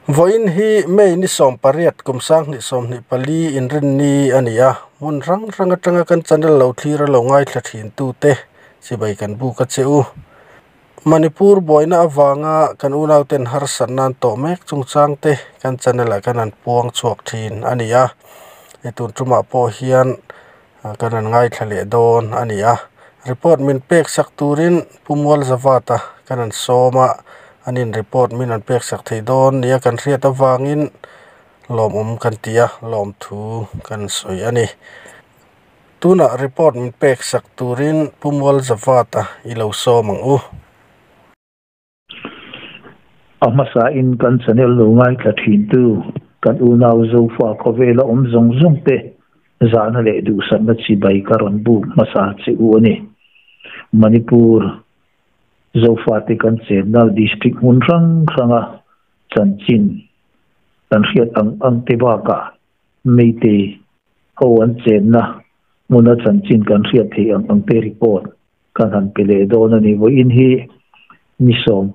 Vawiin hi May ni 18 kum 2024 inrinni a ni a, hmun hrang hrang atanga kan channel lo thlir a lo ngaithla thin tute chibai kan buk a che u. Manipur buaina avanga kan unauten harsatna an tawh mek chungchang te kan channel ah kan han puang chhuak thin a ni a, hei tun tumah pawh hian kan han ngaithla leh dawn a ni a. Report min pek sak turin Pu Mualzavata kan han sawm a. An in report min an pek sak thei dawn nia kan hriat avangin lawmawm kan ti a, lawmthu kan sawi a ni. Tunah report min pek sak turin Pu Mualzavata i lo sawm ang u. A hmasa in kan channel lo ngaithla thin tu kan unau Zofa khawvela awm zawng zawng te zahna leh duhsakna chibai ka rawn buk hmasa che u a ni. Manipur Zofate kan chenna district hmun hrang hranga chanchin kan hriat ang ang te bakah Meitei ho an chenna hmuna chanchin kan hriat theih ang ang te report kan han pe leh dawn a ni. Vawiin hi ni 18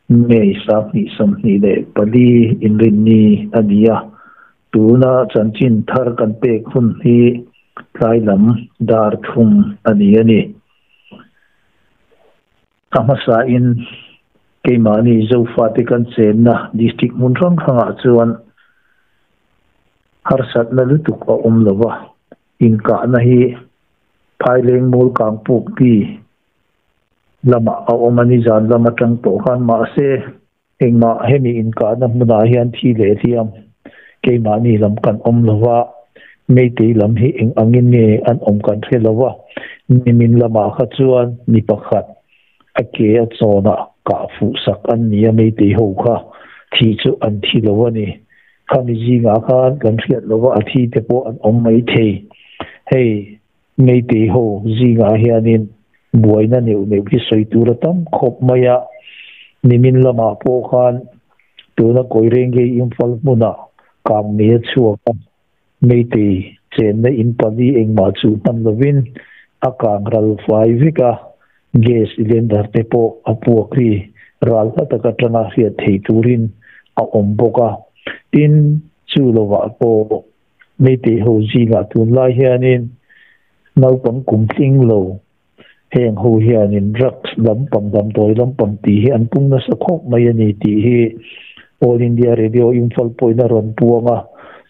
May 2024 inrinni a ni a, tuna chanchin thar kan pek hun hi tlai lam dar thum a ni a ni. A hmasain keimahni Zofate kan chenna district hmun hrang hrangah chuan harsatna lutuk a awm lo va, inkahna hi Phaileng Mall Kangpukpi lamah a awm a ni zan lam atang tawh khan mahse Engmah hemi inkahna hmunah hian thi leh hliam keimahni lam kan awm lo va, Meitei lam hi eng angin nge an awm kan hre lo va, nimin lamah kha chuan mi pakhat a ke a chawnah kah fuh sak an ni a, Meitei ho kha thih chu an thi lo a ni. Khami zingah khan kan hriat lo va, a thi te pawh an awm maithei. Hei Meitei ho zingah hianin buaina neuh neuh hi sawi tur a tam khawp mai a, nimin lamah pawh khan tuna Koirengei Imphal hmunah kang mei a chhuak a, Meitei chenna in pali engmah chuh hman lovin a kang ral fai vek a, gas cylinder te pawh a puak ri ral hla tak atanga hriat theih turin a awm bawk a, tin chu lovah pawh Meitei ho zingah tunlai hianin naupang kum tling lo heng ho hianin drugs lampang damdawi lampang tih hi an pung nasa khawp mai a ni tih hi All India Radio Imphal pawhin a rawn puang a,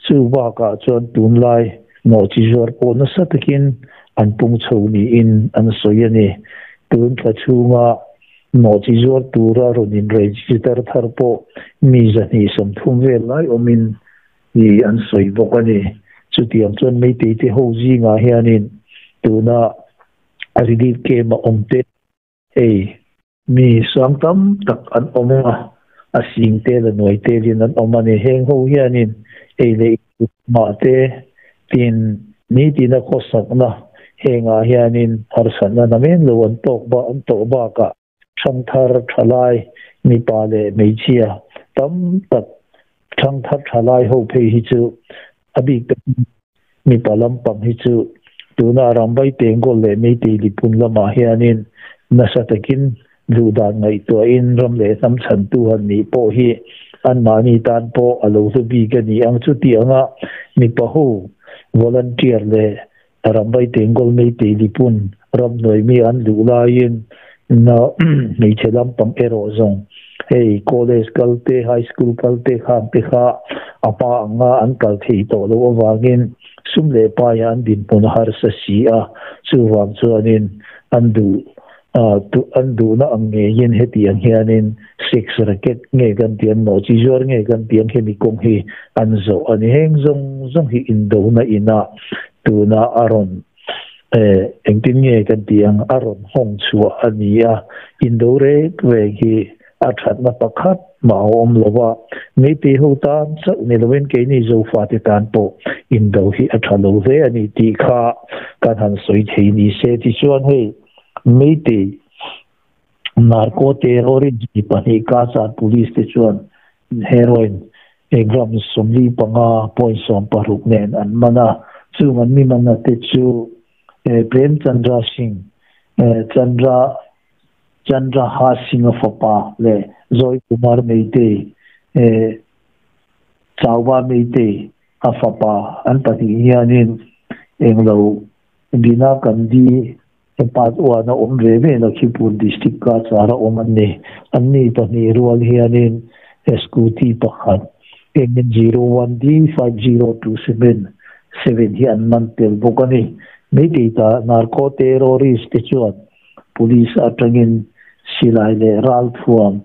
chu bakah chuan tunlai nawhchi zuar pawh nasa takin an pung chho niin an sawi a ni. Tun thla chhunga nawhchi zuar tura rawn inregister thar pawh mi 230 vel lai awmin hi an sawi bawk a ni. Chutiang chuan Meitei te ho zingah hianin tuna relief camp a awm te hei mi sang tam tak an awm a, a sing te la nuai telin an awm a ni. Heng ho hianin ei leh mah te tin nitina khawsakna hengah hianin harsatna namen lo an tawk ba an tawh bakah Thangthar thalai mipa leh hmeichhia tam tak thangthar thalai ho phei hi chu a bik takin mipa lampang hi chu tuna Rambai Tengkawl leh Meitei Lipun lamah hianin nasa takin duhdan ngaihtuahin ram leh hnam chhantu han nih pawh hi anmahni tan pawh a lo hlu bik a ni ang. Chutianga mipa ho volunteer leh Rambai Tengkawl Meitei Lipun ramhnuai mi an luh laiin na hmeichhe lampang erawh zawng hei college kal te, high school kal te khang te kha a hma anga an kal thei tawh loh avangin sum leh paia an dinhmun a harsa si a, chuvang chuanin an duh an duhna ang ngeiin hetiang hianin sex racket nge kan tih an nawhchi zuar nge kan tih ang hemi kawng hi an zawh a ni. Heng zawng zawng hi indona inah tuna a rawn engtin nge kan tih ang a rawn hawng chhuah a ni a, indo rek rek hi a thatna pakhat mah a awm lo va, Meitei ho tan chauh ni lovin keini Zofate tan pawh indo hi a tha lo hle a ni tih kha kan han sawi thei ni se. Tichuan hei Meitei narco terrorism 2 Cachar police te chuan heroin gram 45.60 nen an man a, chung an mi manna te chu Prem Chandra Singh, Chandra Chandra Ha Singh-a fapa leh Joy Kumar Meitei. Chauba Meitei a fapa an pahnih hianin englo Bina Kandi part 1 a awm ve ve Lakhipur district Cachar a awm an ni. Anni pahnih rual hianin scooty pakhat M 01 D 5027 7 hi an man tel bawk a ni. Meitei ta narco terrorist te chuan police atangin silai leh ralthuam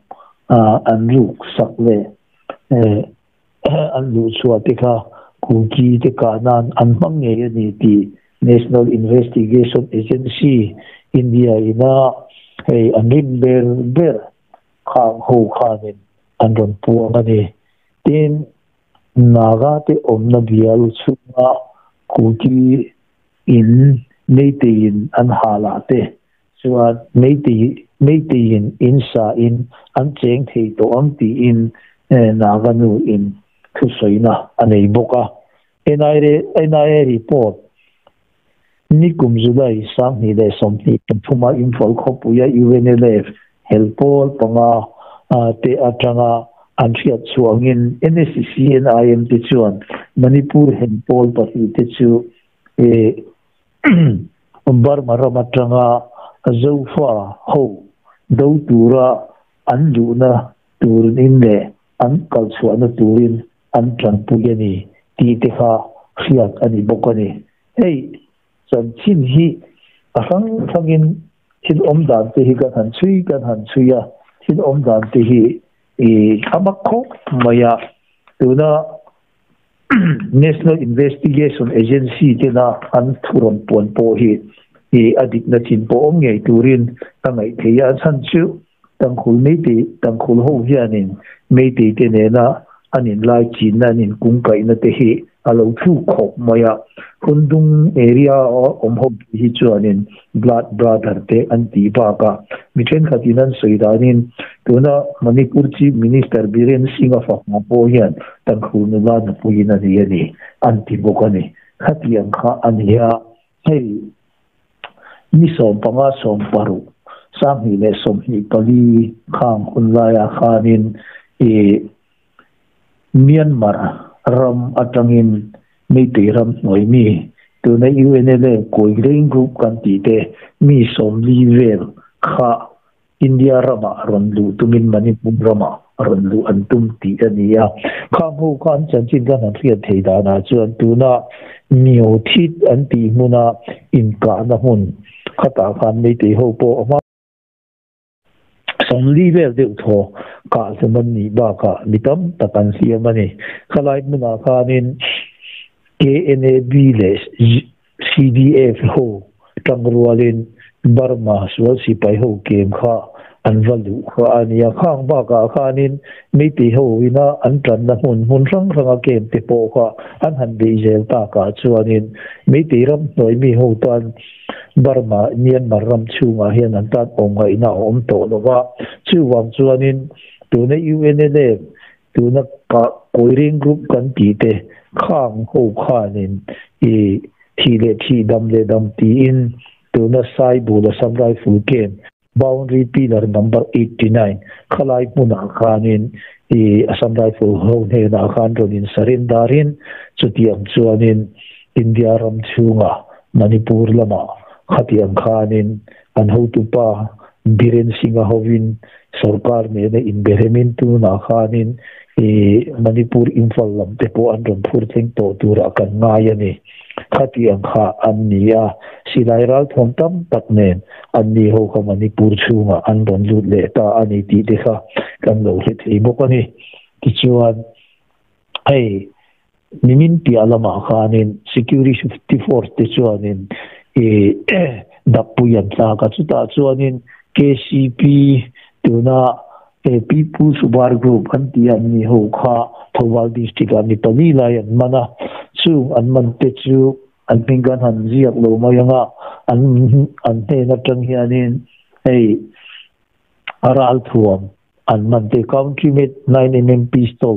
an ruk sak leh an luh chhuah te kha Kuki te kah nan an hmang ngei a ni tih National Investigation Agency India ina hei an rin ber ber khang ho khanin an rawn puang a ni. Tin, Naga te awmna bial chhunga Kuki in Meiteiin an halah te chuan Meitei Meiteiin in sa in an cheng thei tawh ang tiin Naga nu in thusawina a nei bawk a. NIA report Nikum July 2023 a Imphal khawpuia UNLF helpawl panga te atanga an hriat chhuangin NSCN-IM te chuan Manipur helpawl pahnih te chu Burma ram atanga Zofa ho do tura an luhna turin leh an kalchhuahna turin an tanpui a ni tih te kha hriat a ni bawk a ni. Hei chanchin hi a hrang hrangin thil awm dan te hi kan han chhui kan han chhui a, thil awm dan te hi a mak khawp mai a. Tuna National Investigation Agency tena an thu rawn puan pawh hi a dikna chin pawh awm ngei turin a ngaih theih a, a chhan chu Tangkhul Meitei Tangkhul ho hianin Meitei te nena an inlai chinna an inkungkaihna te hi a lo thluk khawp mai a. Hundung area a awm ho te hi chuanin Blood Brother te an tih bakah mi thenkhatin an sawi danin tuna Manipur Chief Minister Biren Singh-a fapa pawh hian Tangkhul nula nupuiin a nei a ni an ti bawk a ni. Khatiang kha a ni a. Hei ni 15 16 2024 khang hun laiah khanin ih Myanmar ram atangin Meitei ram hnuai mi tuna UNLA Koireng Group kan tih te mi 40 vel kha India ramah rawn luh tumin Manipur ramah rawn luh an tum tih a ni a. Khang ho kha an chanchin khan an hriat theih danah chuan tuna Myothit an tih hmuna inkahna hmun khatah khan Meitei ho pawh a hma 40 vel deuh thaw kah hlum an nih bakah mi tam tak an hliam a ni. Khalai hmunah khanin KNAB leh CDF ho tangrualin Burma sual sipai ho kem kha an va luh kha a nia. Khang bakah khanin Meitei ho ina an tanna hmun hmun hrang hranga kem te pawh kha an han beih zel takah chuanin Meitei ram hnuai mi ho tan Burma, Myanmar ram chhungah hian an tan awm ngaihna a awm tawh lo va. Chuvang chuanin tuna UNLA tuna Koireng Group kan tih te khang ho khanin i thih leh thih dam leh dam tiin tuna Saibul Assam Rifle Camp boundary pillar number 89 khalai hmunah khanin i Assam Rifle ho hnenah khan rawn in surrender-in chutiang chuanin India ram chhunga Manipur lamah khatiang khanin an hotupa Biren Singh-a hovin sorkar nena inberemin tunah khanin i Manipur Imphal lam te pawh an rawn phur thleng tawh turah kan ngai a ni. Khatiang kha an ni a, silai ralthuam tam tak nen an ni ho kha Manipur chhungah an rawn lut leh ta a ni tih te kha kan lo hre thei bawk a ni. Tichuan, hei nimin piah lamah khanin Security Force te chuanin i dappui an tlak a, chutah chuanin KCP tuna People's War Group an tih an ni ho kha Thoubal District ah mi pali lai an man a, chung an man te chu an hming kan han ziak lo mai ang a, an an hnen atang hianin hei ralthuam an man te Country made 9mm pistol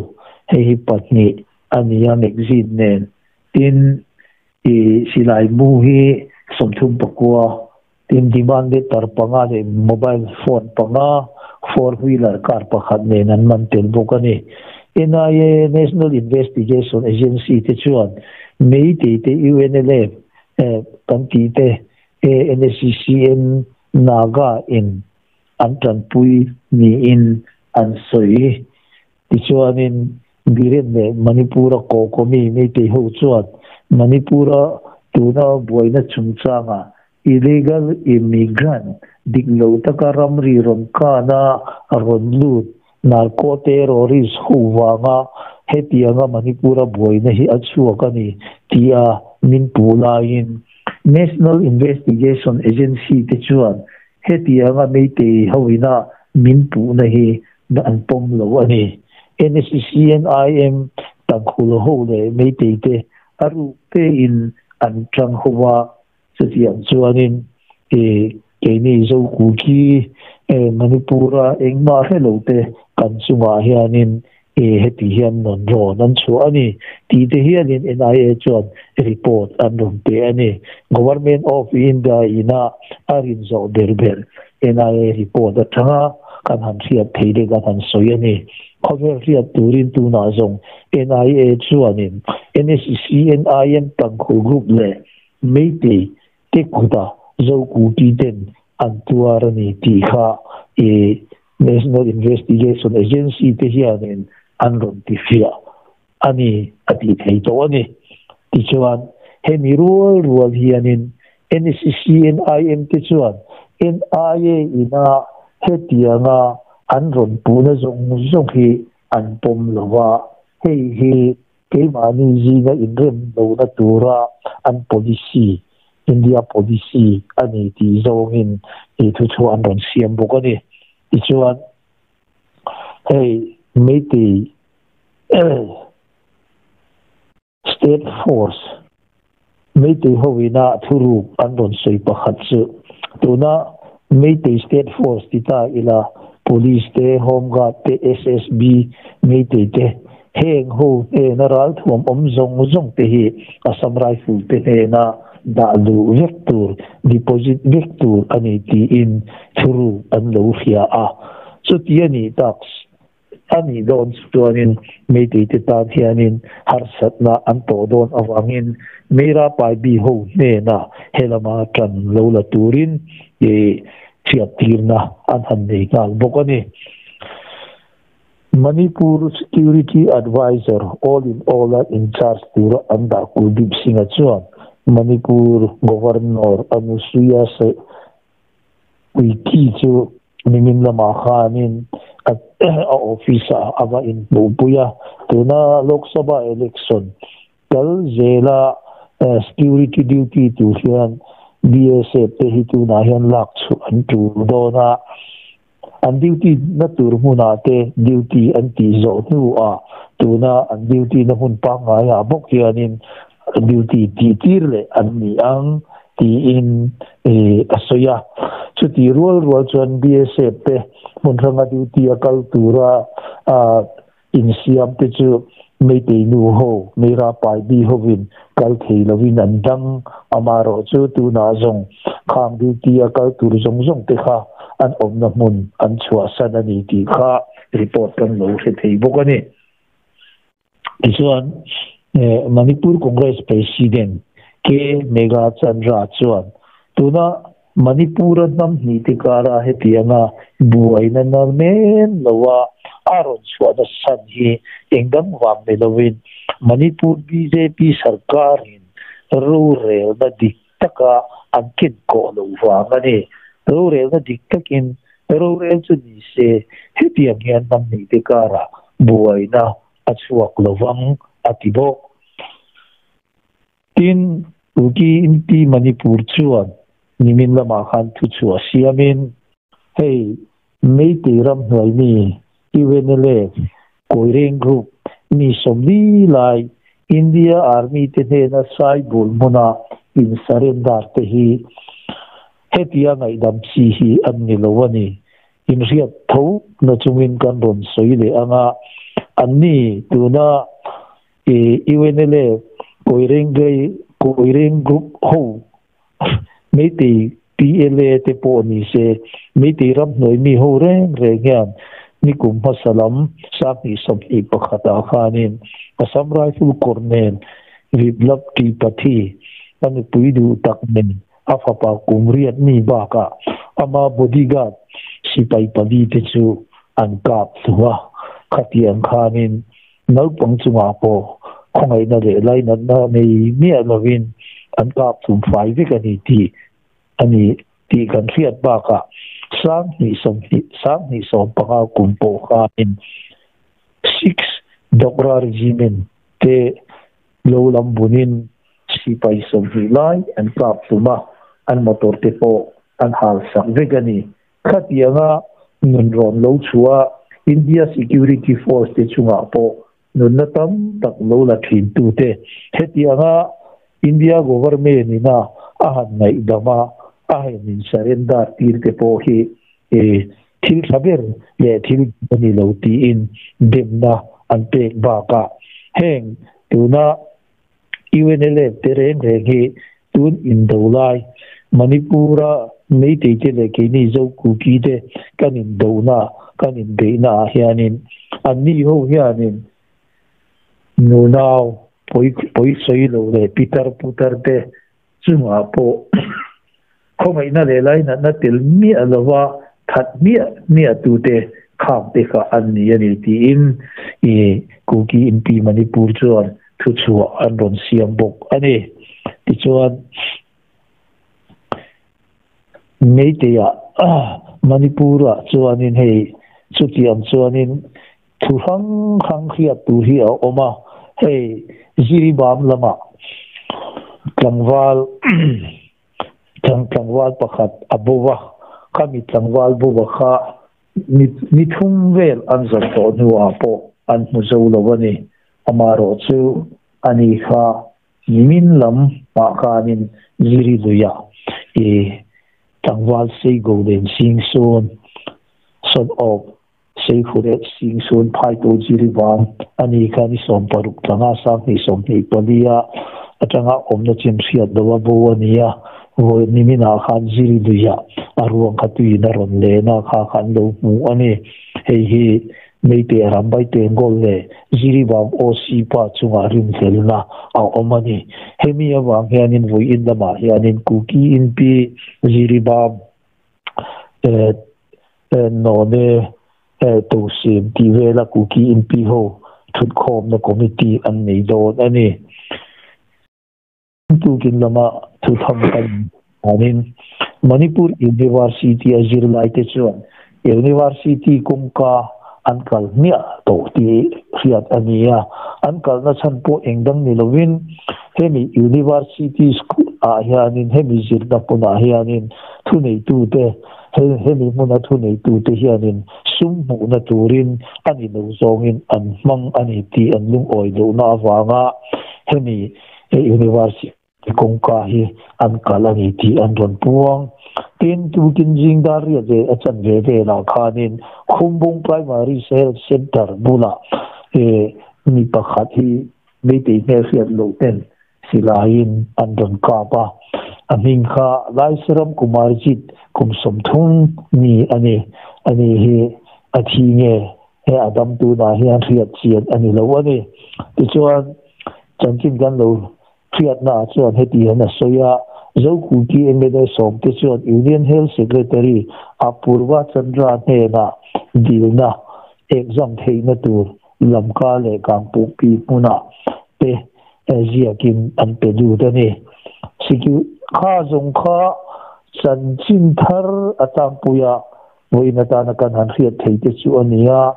hei hi pahnih a ni a magazine nen tin i silai mu hi 39 tin demand letter panga leh mobile phone panga four wheeler car pakhat nen an man tel bawk a ni. NIA, National Investigation Agency, te chuan Meitei te UNLF kan tih te NSCCN Naga in an tanpui niin an sawi. Tichuanin Biren leh Manipur-a kawhkawmi Meitei ho chuan Manipur-a tuna buaina chungchanga illegal immigrant dik lo taka ramri rawn kana rawn lut narco terrorist ho vanga hetianga Manipur-a buaina hi a chhuak a ni tia min puh laiin National Investigation Agency te chuan hetianga Meitei hoina min puhna hi an pawm lo a ni. NSCNIM Tangkhul ho leh Meitei te a ruk tein an tang ho a, chutiang chuanin keini Zokuki Manipur-a engmah hre lo te kan chungah hianin heti hian rawn rawn an chhuah a ni tih te hianin NIA chuan report an rawn pe a ni. Government of India ina a rin zawh ber ber NIA report atanga kan han hriat thei te kan han sawi a ni. Khawvel hriat turin tunah zawng NIA chuanin NSCNIM Tangkhul Group leh Meitei te kuta Zokupi ten an tuar a ni tih kha National Investigation Agency te hianin an rawn ti fiah a ni a tih thei tawh a ni. Tichuan, hemi rual rual hianin NSCNIM te chuan NIA ina hetianga an rawn puhna zawng zawng hi an pawm lo va, hei hi keimahni zinga inrem lohna tura an policy, India policy, a ni tih zawngin thuchhuah an rawn siam bawk a ni. Tichuan, hei Meitei State Force, Meitei hoina thuruk an rawn sawi pakhat chu tuna Meitei State Force ti ta ila Police te, Home Guard te, SSB, Meitei te heng ho hnena ralthuam awm zawng zawng te hi Assam Rifle te hnena dah luh vek tur, deposit vek tur a ni tiin thuruk an lo hria a. Chuti a nih tak A nih dawn chuanin Meitei te tan hianin harsatna an tawh dawn avangin Meira Paibi ho hnena helama tan lo la turin chhiattirna an han nei nghal bawk a ni. Manipur Security Advisor all in all-a in charge tura an dah Kuldeep Singh-a chuan Manipur Governor Anusuiya Wiki chu nimin lamah khanin a office ah a va inhmuhpui a, tuna Lok Sabha election kal zela security duty tur hian BSF te hi tunah hian lak chhuah an tul dawn a, an duty na tur hmunah te duty an tih zawh hnuah tuna an duty na hmun pangngai ah bawk hianin duty tih tir leh an ni ang. Tiin a sawi a. Chutih rual rual chuan BSF te hmun hranga duty a kal tura insiam te chu Meitei nu ho, Meira Paibi hovin kal thei lovin an dang. Amaherawh chu tunah zawng khang duty a kal tur zawng zawng te kha an awmna hmun an chhuahsan a ni tih kha report kan lo hre thei bawk a ni. Tichuan, Manipur Congress President K. Meghachandra chuan tuna Manipur-a hnam hnihte kara hetianga buaina nar men loa a rawn chhuahna san hi engdang vang ni lovin Manipur bjp sarkarin rorelna dik taka an kenkawh loh vang a ni. Rorelna dik takin rorel chu ni se hetiang hian hnam hnihte karah buaina a chhuak lovang a ti bawk. Tin, Kuki Inti Manipur chuan nimin lamah khan thuchhuah siamin, hei Meitei ramhnuai mi UNLF Koireng Group mi 40 lai India Army te hnena Saibul hmuna in surrender te hi hetia ngaihdam chi hi an ni lo a ni. Inhriat tho na chungin kan rawn sawi leh ang a, anni tuna UNLA Koireng Group ho Meitei PLA te pawh ni se, Meitei ramhnuai mi ho reng reng hian Nikum hmasa lam 2021 ah khanin Assam Rifle Colonel Viplav Tripathi a nupui duh tak nen a fapa kum riat mi bakah ama bodyguard sipai pali te chu an kap hlu a. Khatiang khanin naupang chungah pawh khawngaihna leh lainatna nei miah lovin an kap hlum fai vek a ni tih a ni tih kan hriat bakah 2020, 2015 kum pawh khanin Six Dogra Regiment te lo lam bunin sipai 20 lai an kap hlum a, an motor te pawh an hal sak vek a ni. Khatianga nun rawn lo chhuah India Security Force te chungah pawh nunna tam tak lo la thin tute hetianga India Government ina a han ngaihdam a, a han in surrender tir te pawh hi thil tha ber leh thil a ni lo tiin demna an pek bakah heng tuna UNLF te reng reng hi tun indo lai Manipur-a Meitei te leh keini Zo Kuki te kan indona kan inbeihna ah hianin anni ho hianin nunau pawi pawi sawi lo leh pitar putar te chungah pawh khawngaihna leh lainatna tel miah lova that miah miah tute khak te kha an ni a ni tiin i Kuki Inpi Manipur chuan thuchhuah an rawn siam bawk a ni. Tichuan Meiteiah Manipur-ah chuanin hei chutiang chuanin thu hrang hrang hriat tur hi a awm a, hei Jiribam lamah tlangval tlangval pakhat a bo va, khami tlangval bo va kha ni thum vel an zawrh tawh hnuah pawh an hmu zo lo a ni. Amaherawh chu ani kha nimin lam ah khanin Ziri luiah i tlangval Seigo len sing sawn sawn awk Seikhureh Singsun Phaito Jiribam a ni kha ni 16 tlanga 2024 a atanga awmna chin hriat lo a bo a ni a, vawi niminah khan Jiri luiah a ruang kha tuiin a rawn len a kha kha an lo hmu a ni. Hei hi Meite Rambai Tengol leh Jiribam OC pa chungah rinhlelna a awm a ni. Hemi avang hianin vawiin lamah hianin Kuki Inpi Jiribam None Tosim tih vela Kuki Inpi ho thutkhawmna committee an nei dawn a ni. Tukin lama thutham kan anin Manipur University a zirlaite chuan University kawngka an kal hmiah tawh tih hriat a ni a, an kalna chhan pawh eng dang ni lovin hemi University school ah hianin hemi zirna hmunah hianin thuneitute hemi hmuna thuneitute hianin sum hmuhna turin a ni lo zawngin an hmang a ni tih an lungawi lohna avanga hemi University kawngka hi an kal a ni tih an rawn puang. Tin, tukin zing dar riat ve a chan ve velah khanin Khumbung Primary Health Centre bulah mi pakhat hi Meitei hmelhriat loh ten silaiin an rawn kap a, a hming kha Laisaram Kumarjit kum 30 mi a ni. Ani hi a thi nge he a dam tunah hian hriat chian a ni lo a ni. Tichuan, chanchin kan lo hriatnaah chuan heti hian a sawi a, Zokuki mla sawmte chuan Union Health Secretary Apurva Chandra hnenah dilna exam theihna tur Lamka leh Kangpukpi hmunah te ziakin an pe lut a ni. Sikiu kha zawng kha chanchin thar a tlangpui a, vawiin atana kan han hriat thei te chu a ni a,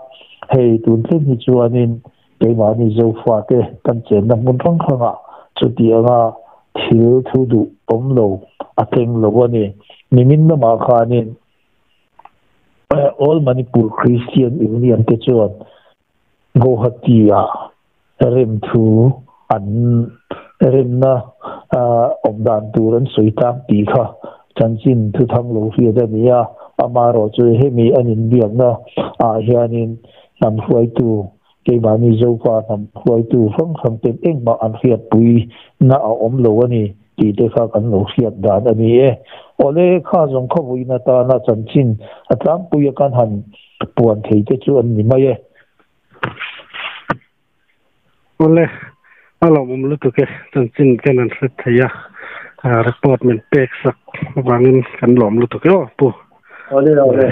hei tun thleng hi chuanin keimahni Zofate kan chenna hmun hrang hrangah chutianga thil thu duh awm lo a thleng lo a ni. Nimin lamah khanin All Manipur Christian Union te chuan Guwahati-ah remthu an remna awm dan tur an sawi tlang tih kha chanchin thuthang lo hriat a ni a. Amaherawh chu hemi an inbiakna ah hianin hnam hruaitu, keimahni Zofa hnam hruaitu hrang hrang ten engmah an hriatpui na a awm lo a ni tih te kha kan lo hriat dan a ni e. Awle, kha zawng kha vawiin atana chanchin a tlangpui a kan han. Puan thei te chu an ni mai e. Awle, a lawmawm lutuk e, chanchin kan an hre thei a, report min pek sak avangin kan lawm lutuk e aw Pu. Awle awle.